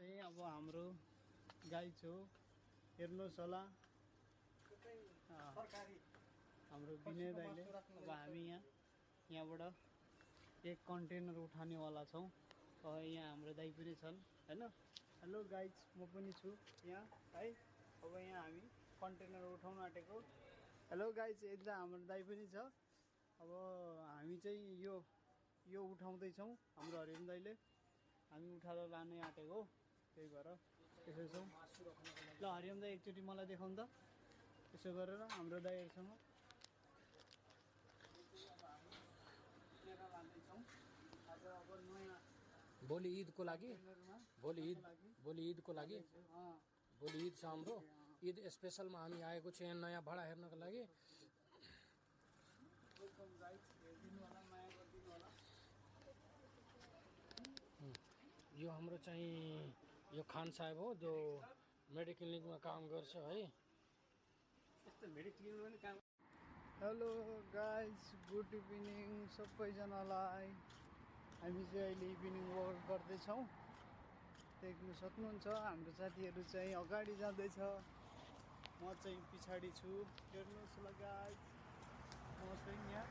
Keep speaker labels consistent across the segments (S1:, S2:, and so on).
S1: चाहिँ अब हाम्रो गाई छौ हेर्नुहोस् होला हाम्रो विनय दाइले। अब हामी यहाँबाट एक कन्टेनर उठानेवाला छौँ। यहाँ हाम्रो दाइ पनि छन् होइन। हेलो गाइज, म पनि छु यहाँ है। अब यहाँ हामी कन्टेनर उठाउन आँटेको। हेलो गाइज, यता हाम्रो दाइ पनि छ। अब हामी चाहिँ यो उठाउँदैछौँ हाम्रो हरिओम दाइले। हामी उठाएर लानै आँटेको, त्यही भएर त्यसो छौँ। ल हरिओम दाइ एकचोटि मलाई देखाउनु त, त्यसो गरेर हाम्रो दाइहरूसँग लाँदैछौँ आज। अब नयाँ
S2: भोलि ईदको लागि भोलि ईदको लागि भोलि ईद छ हाम्रो। ईद स्पेसलमा हामी आएको छौँ यहाँ नयाँ भाडा हेर्नको लागि।
S1: वेलकम गाइज, हेरिदिनु होला, माया गरिदिनु होला।
S2: यो हाम्रो चाहिँ यो खान साहेब हो जो मेडिक्लिनिकमा काम गर्छ है।
S1: यस्तो मेडिक्लिनिकमा पनि काम। हेलो गाइज, गुड इभिनिङ सबैजनालाई। हामी चाहिँ अहिले इभिनिङ वक गर्दैछौँ। देख्नु सक्नुहुन्छ हाम्रो साथीहरू चाहिँ अगाडि जाँदैछ, म चाहिँ पछाडि छु। हेर्नुहोस् होला गाइज, म चाहिँ यहाँ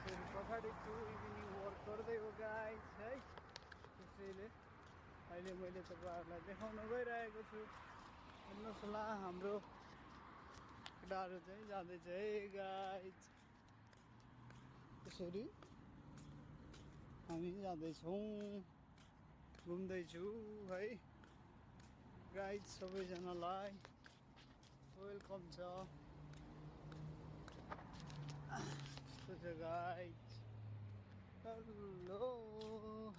S1: फेरि पछाडि छु, इभिनिङ वक गर्दै हो गाइज है। त्यसैले अहिले मैले तपाईँहरूलाई देखाउन गइरहेको छु। हेर्नुहोस् होला हाम्रो केटाहरू चाहिँ जाँदैछ है गाइज। त्यसरी हामी जाँदैछौँ, घुम्दैछु है गाइज। सबैजनालाई वेलकम छ। यस्तो छ गाइज। हेलो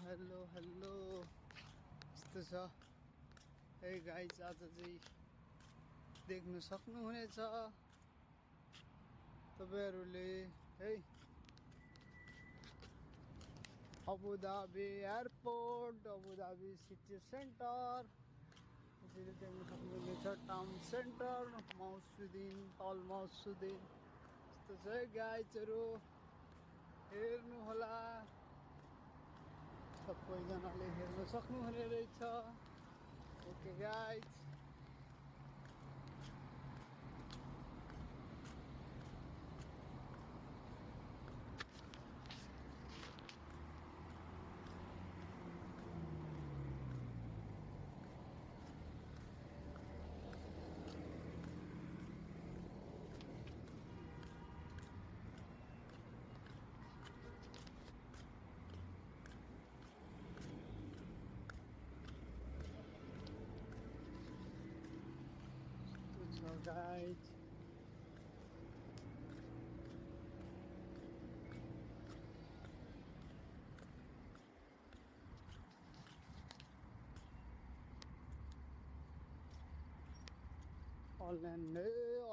S1: हेलो हेलो, यस्तो छ है गाइज। आज चाहिँ देख्न सक्नुहुनेछ तपाईँहरूले है, Abu Dhabi airport, Abu Dhabi city centre. त्यसरी देख्न सक्नुहुनेछ टाउन सेन्टर, मौसुद्दिन, अल मौसुद्दिन। यस्तो छ है गाइजहरू, हेर्नु होला। सबैजनाले हेर्न सक्नुहुने रहेछ। Okay guys. Guys,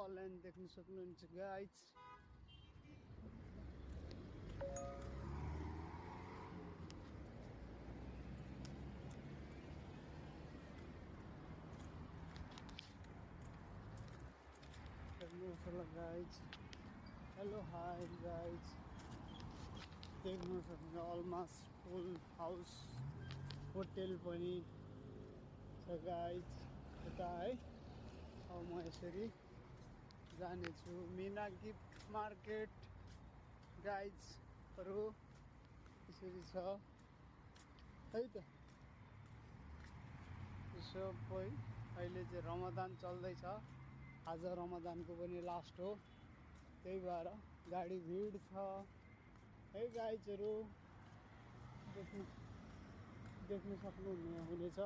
S1: online देख्न सक्नुहुन्छ गाइज। हेर्नुहोस् होला गाइज। हेलो हाई गाइज, देख्नु सक्नुहुन्छ अलमोस्ट फुल हाउस होटेल पनि छ गाइज यता है। अब म यसरी जानेछु मिना गिफ्ट मार्केट गाइजहरू। यसरी छ है त। सबै अहिले चाहिँ रमजान चल्दैछ, आज रमजानको पनि लास्ट हो, त्यही भएर गाडी भिड छ है गाइजहरू। देख्नु सक्नुहुनेछ।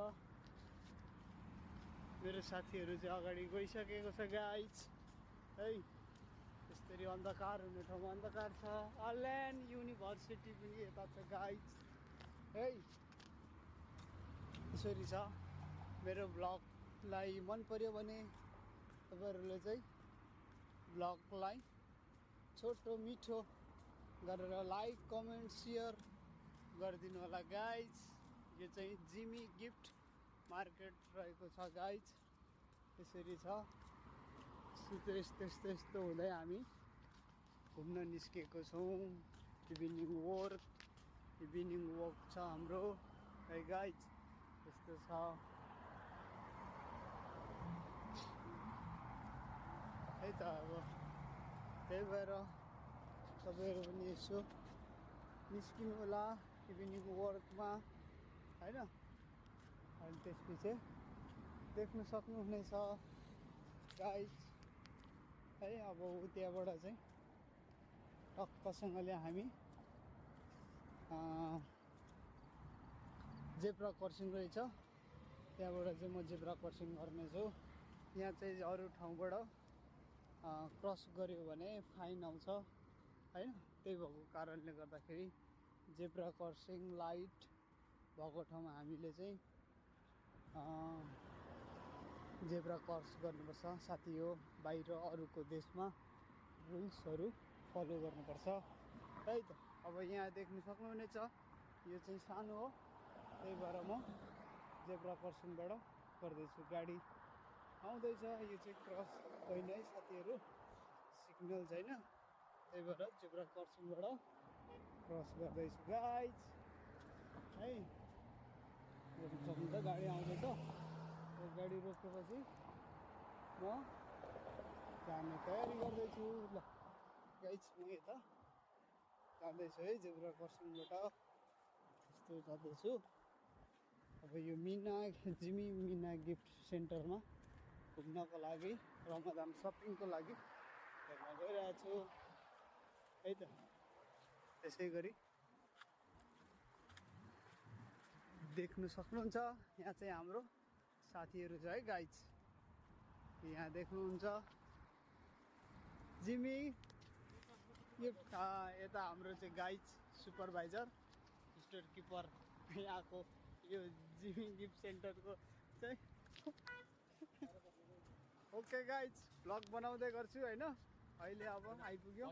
S1: मेरो साथीहरू चाहिँ अगाडि गइसकेको छ गाइज है। यसरी अन्धकार हुने ठाउँमा अन्धकार छ। अल्यान्ड युनिभर्सिटी पनि यता छ गाइज है। यसरी छ। मेरो ब्लगलाई मन पर्यो भने तपाईँहरूले चाहिँ ब्लगलाई छोटो मिठो गरेर लाइक कमेन्ट सेयर गरिदिनु होला गाइज। यो चाहिँ जिमी गिफ्ट मार्केट रहेको छ गाइज। यसरी छ। यस्तो हुँदै हामी घुम्न निस्केको छौँ। इभिनिङ वक छ हाम्रो है गाइज। यस्तो छ। है त अब त्यही भएर तपाईँहरू पनि यसो निस्किनु होला इभिनिङ वर्कमा होइन। अनि त्यसपछि देख्न सक्नुहुनेछ गाइज है। अब त्यहाँबाट चाहिँ टक्कसँगले हामी जेब्रा क्रसिङ रहेछ, त्यहाँबाट चाहिँ म जेब्रा क्रसिङ गर्नेछु। यहाँ चाहिँ अरू ठाउँबाट क्रस गऱ्यो भने फाइन आउँछ होइन। त्यही भएको कारणले गर्दाखेरि जेब्रा क्रसिङ लाइट भएको ठाउँमा हामीले चाहिँ जेब्रा क्रस गर्नुपर्छ। साथी हो बाहिर अरूको देशमा रुल्सहरू फलो गर्नुपर्छ है त। अब यहाँ देख्न सक्नुहुनेछ यो चाहिँ सानो हो, त्यही भएर म जेब्रा क्रसिङबाट गर्दैछु। गाडी आउँदैछ, यो चाहिँ क्रस होइन है साथीहरू, सिग्नल छैन, त्यही भएर जेब्रा क्रसिङबाट क्रस गर्दैछु गाइज है। देख्न सक्नुहुन्छ गाडी आउँदैछ। यो गाडी रोकेपछि म जाने तयारी गर्दैछु। ल गाइज म यता जाँदैछु है जेब्रा क्रसिङबाट, यस्तो जाँदैछु। अब यो जिमी मिना गिफ्ट सेन्टरमा घुम्नको लागि, रमजान सपिङको लागि हेर्न गइरहेको छु है त। त्यसै गरी देख्न सक्नुहुन्छ यहाँ चाहिँ हाम्रो साथीहरू छ है गाइज। यहाँ देख्नुहुन्छ जिमी गिफ्ट, यता हाम्रो चाहिँ गाइज सुपरभाइजर स्टोर किपर यहाँको यो जिमी गिफ्ट सेन्टरको चाहिँ। ओके गाइज, भ्लग बनाउँदै गर्छु होइन। अहिले अब आइपुग्यो।